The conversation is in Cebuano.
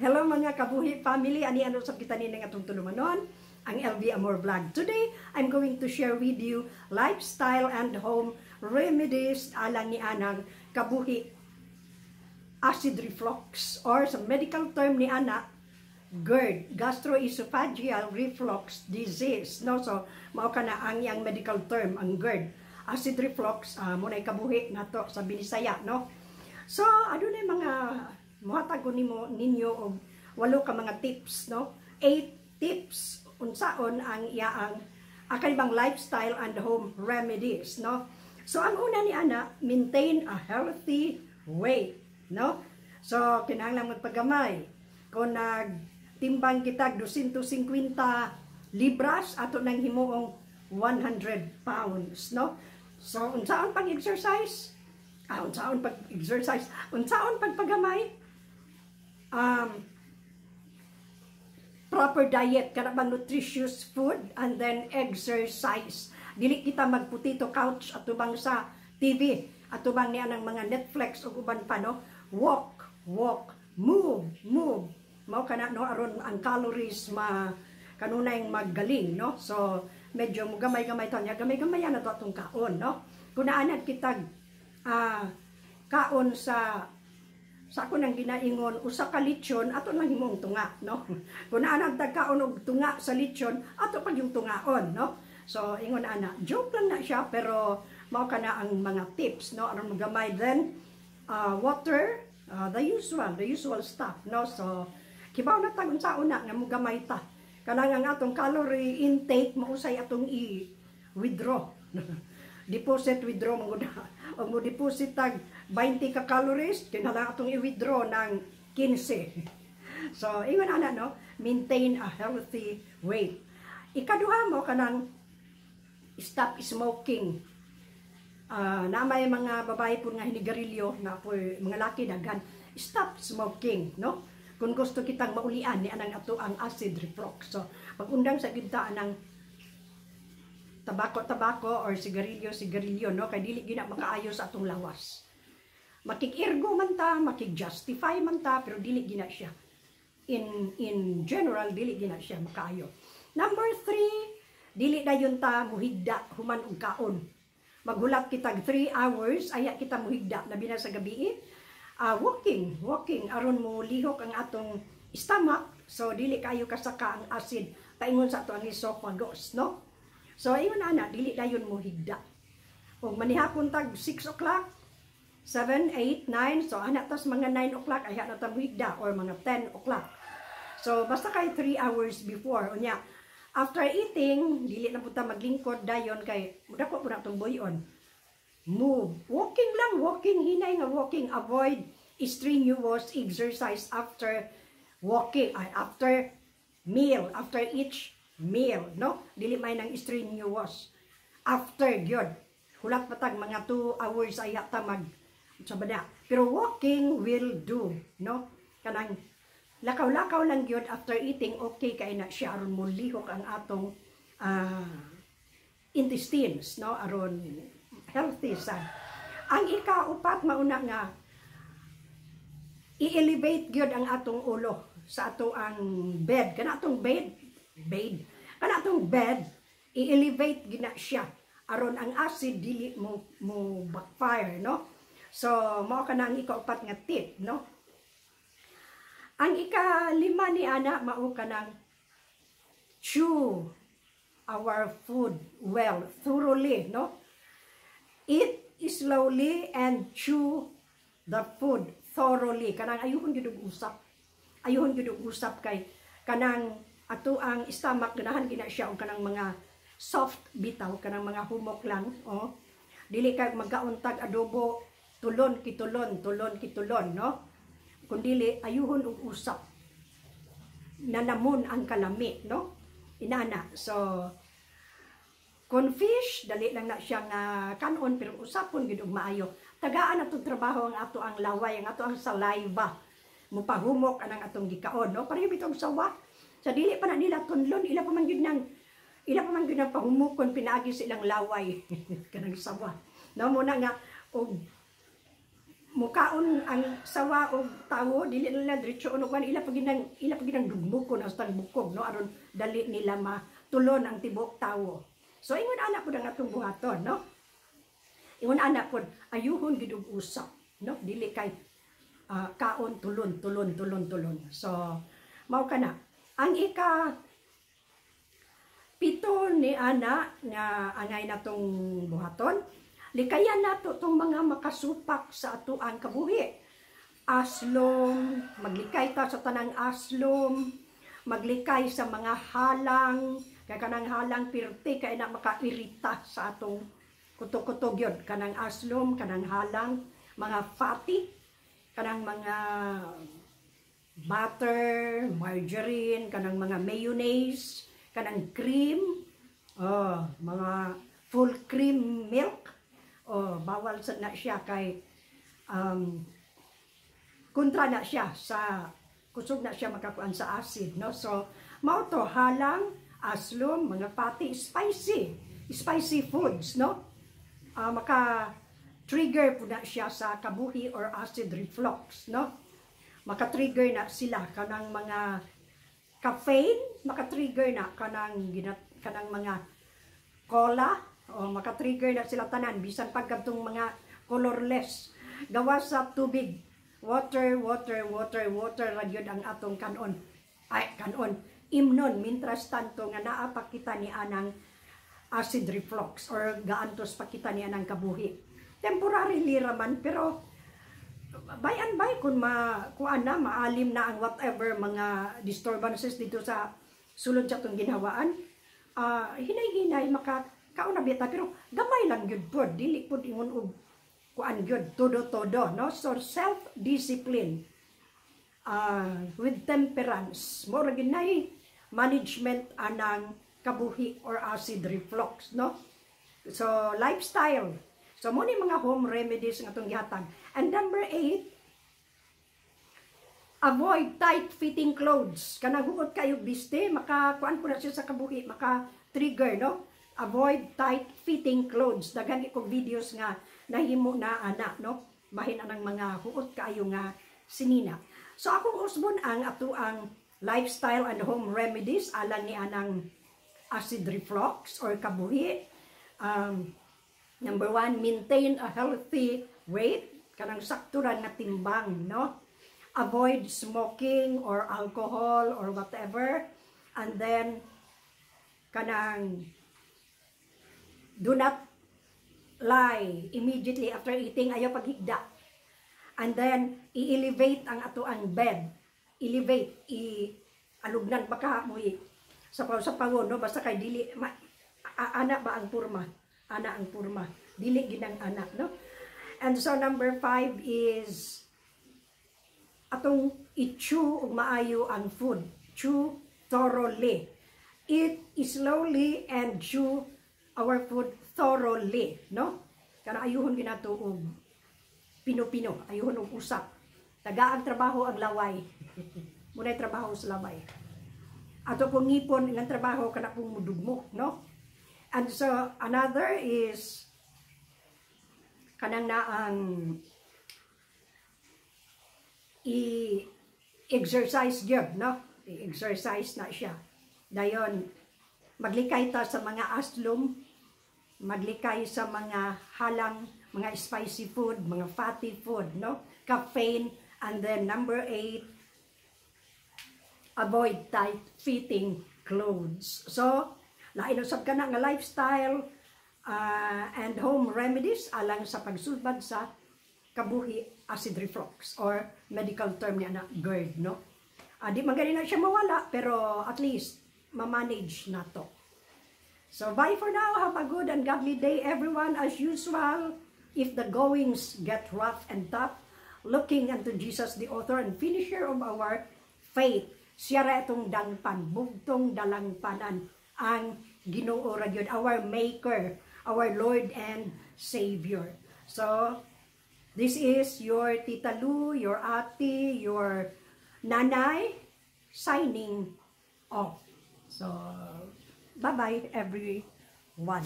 Hello, mga kabuhi family, ani ano sa kita ni nga atong tulumanon, ang LV Amor Vlog. Today, I'm going to share with you lifestyle and home remedies alang ni anang kabuhi acid reflux or sa medical term ni ana, GERD, gastroesophageal reflux disease, no? So mao kana ang iyang medical term, ang GERD. Acid reflux mo na kabuhi nato sa Binisaya, no? So adunay mga muhatag ko nimo ninyo og walo ka mga tips, no? Eight tips unsaon ang iyaang akalibang lifestyle and home remedies, no? So ang una ni ana, maintain a healthy weight, no? So kinahanglan magpagamay. Kung nagtimbang kita 250 libras, ato nang himuong 100 pounds, no? So unsaon pag exercise? Ah, unsaon pag exercise? Unsaon pagpagamay? Proper diet, kana bang nutritious food, and then exercise. Dili kita magputito couch atubang sa TV, atubang niya ng mga Netflix ug uban pa, no? Walk, walk, move, move. Mao kana, no, aron ang calories ma kanunay maggaling, no? So medyo mugamay-gamay ta niya, gamay-gamay na to atong kaon, no? Kung naanad kitag kaon sa ako nang ginaingon, usa ka lechon, ato lang himong tunga, no? Kung naanad tag kaon og tunga sa lechon, ato pag yung tungaon, no? So ingon ana, joke lang na siya, pero mao kana ang mga tips, no, aron magamay. Then water, the usual stuff, no? So kibaw na tag unsaon na nga mugamay ta, kanang ang atong calorie intake mausay atong i withdraw, deposit, withdraw mo gud. Og mo deposit tag 20 ka calories, kinahanglan atong i-withdraw ng 15. So ingon ana, no, maintain a healthy weight. Ikaduha mo kanang stop smoking. Na may mga babae po nga hinigarilyo na po, mga laki daghan, stop smoking, no, kung gusto kitang maulian ni anang ato ang acid reflux. So pag-undang sa kita anang tabako tabako or sigarilyo sigarilyo, no, kay dili gina makaayo sa atong lawas. Makig-irgo man ta, makig-justify man ta, pero dili gina siya, in general, dili gina siya makaayo. Number three, dili dayon ta muhigda human og kaon. Maghulat kitag 3 hours aya kita muhigda, labi na sa gabi. Walking, walking aron mo lihok ang atong stomach, so dili kayo kasaka ang acid paingon sa ato ang esophagus, no? So ingon ana, dili dayon mo higda. Ug manihapon tag 6 o'clock, 7, 8, 9, so ana tas mga 9 o'clock ay na ta higda or mga 10 o'clock. So basta kay 3 hours before. Unya after eating, dili na pud ta maglingkod dayon kay mudako pud na atong buy-on. Move. Walking lang, walking, hinay nga walking. Avoid strenuous exercise after walking, ay, after meal, after each meal, no? Dili may nang strenuous. After gyud. Hulat patag mga 2 hours ay ta mag sa bada. Pero walking will do, no? Kanang lakaw-lakaw lang gyud after eating, okay kay na siya aron mo lihok ang atong intestines, no? Aron healthy sa. Ang ikaupat, mauna nga i-elevate gyud ang atong ulo sa ato ang bed, kana atong bed bed kana atong bed, i-elevate gina siya aron ang acid dili mo backfire, no? So mao kana ang ikaupat nga tip, no? Ang ikalima ni ana, mao kanang chew our food well, thoroughly, no? Eat slowly and chew the food thoroughly. Kanang ayuhon gyud og usap, ayuhon gyud og usap, kay kanang ato ang stomach ganahan gina siya og kanang mga soft bitaw, kanang mga humok lang, oh. Dili kay magkauntag adobo, tulon kitulon, tulon kitulon, no? Kun dili, ayuhon og usap, nanamon ang kalami, no, inana. So kung fish, dali lang na siya nga kanon, pero usapon gid og maayo. Tagaan atong trabaho ang ato ang laway, ang ato ang saliva. Mupahumok anang atong gikaon, no? Pareho bitong sawa. Sa dili pa na nila tunlon, ila pa man gyud nang pahumukon pinaagi sa ilang laway, kanang sawa. No, muna nga og Mukaon ang sawa og tawo, dili nila diretso og kuan, ila pa ginang dugmukon hastang bukog, no, aron dali nila matulon ang tibok tawo. So ingon ana pud ang atong buhaton, no? Ingon ana pud, ayuhon gid og usap, no? Dili kay kaon, tulon, tulon, tulon, tulon. So mao kana ang ika pito ni ana nga angay natong buhaton. Likayan nato tong mga makasupak sa atoang kabuhi. Aslom, maglikay ta sa tanang aslom, maglikay sa mga halang, kay kanang halang pirti kay na makairita sa atong kuto-kuto gyud. Kanang aslom, kanang halang, mga fatty, kanang mga butter, margarine, kanang mga mayonnaise, kanang cream, oh, mga full cream milk, oh, bawal sa na siya kay kontra na siya sa kusog na siya makakuan sa acid, no? So mao to, halang, aslom, mga fatty, spicy spicy foods, no? Maka trigger po na siya sa kabuhi or acid reflux, no? Maka-trigger na sila. Kanang mga caffeine, maka-trigger na. Kanang mga cola o, maka-trigger na sila tanan, bisan pag kadtong mga colorless gawa sa tubig. Water, water, water, water ra gyud ang atong kanon, ay, kanon, imnon, mintras tanto nga naa pa kita ni anang acid reflux or gaantos pa kita ni anang kabuhi. Temporarily ra man, pero by and by, kung ma kuan na, maalim na ang whatever mga disturbances dito sa sulod sa atong ginhawaan, hinay-hinay maka kaon na bita, pero gamay lang gyud pod, dili pod ingon og kuan gyud todo-todo, no? So self discipline with temperance mo ra gyud management anang kabuhi or acid reflux, no? So lifestyle. So mo ni mga home remedies nga atong gihatag. And number 8, avoid tight fitting clothes. Kanang huot kayo biste, maka kuan po na siya sa kabuhi, maka trigger, no? Avoid tight fitting clothes. Daghan kog videos nga nahimo na ana, no? Bahin anang mga huot kaayo nga sinina. So akong usbon ang ato ang lifestyle and home remedies alang ni anang acid reflux or kabuhi. Number 1, maintain a healthy weight, kanang sakturan nga timbang, no? Avoid smoking or alcohol or whatever. And then kanang do not lie immediately after eating, ayaw paghigda. And then i-elevate ang ato ang bed. Elevate, i alugnan baka mo sa pago, no? Basta kay dili ma, ana ba ang purma? Ana ang purma. Dili ginang anak, no? And so number 5 is atong i-chew og maayo ang food. Chew thoroughly. Eat slowly and chew our food thoroughly, no? Kana ayuhon ginato og pino-pino, ayuhon og usap. Taga ang trabaho ang laway. Muna'y trabaho sa laway. Ato pong ngipon, ilang trabaho kana pong mudugmok, no? And so another is kanang naang i-exercise gyud, no? I-exercise na siya. Dayon maglikay ta sa mga aslom, maglikay sa mga halang, mga spicy food, mga fatty food, no? Caffeine, and then number 8, avoid tight fitting clothes. So, lain usab kana nga lifestyle and home remedies alang sa pagsulbad sa kabuhi, acid reflux or medical term niya na GERD, no? Di man gani na siya mawala, pero at least ma-manage na to. So bye for now. Have a good and godly day, everyone. As usual, if the goings get rough and tough, looking unto Jesus, the author and finisher of our faith. Siya ra itong dangpan, bugtong dalangpanan, ang Ginoo ra gyud, our maker, our Lord and Savior. So, this is your Tita Lu, your ate, your nanay, signing off. So, bye-bye, everyone.